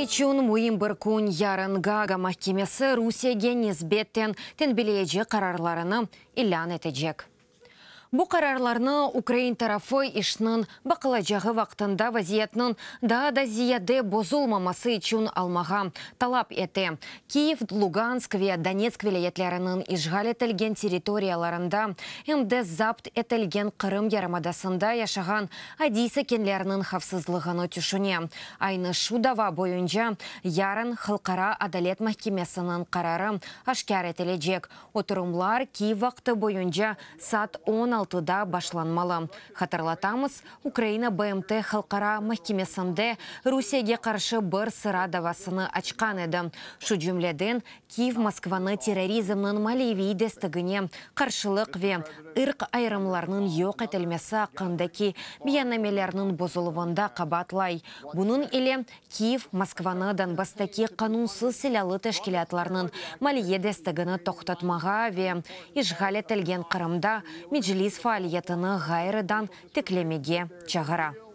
içün müim bir kün, yarın Gaaga mahkemesi Rusiyege nisbeten tenbileyici qararlarını ilân etecek. Bu qararlarnı ukrain tarafı işniñ baqılacağı vaqtında vaziyetniñ daa da ziyade bozulmaması içün almağa talap ete. Kiyev, Lugansk ve Donetsk vilâyetleriniñ işğal etilgen territoriyalarında, em de zapt etilgen Qırım yarımadasında yaşağan adiy sakinlerniñ havfsızlığını tüşüne. Aynı şu dava boyunca yarın Halqara adalet mahkemesiniñ qararı aşkâr etilecek. Oturımlar Kiyev vaqtı boyunca saat on altıda başlanmalı. Hatırlatamız, Ukraina BMT Halqara mahkemesinde Rusiyege qarşı bir sıra davasını açqan edi. Şu cümleden, Kiyev Moskvanı terrorizmniñ maliyeviy destegine qarşılıq ve ırq ayırımlarnıñ yoq etilmesi aqqındaki beyannamelerniñ bozuluvında qabaatlay. Bunıñ ile Kiyev, Moskvanı Donbasstaki qanunsız silâlı teşkilâtlarnıñ maliye destegini toqtatmağa ve işğal etilgen Qırımda Meclis faaliyetini ğayrıdan tiklemege çağıra.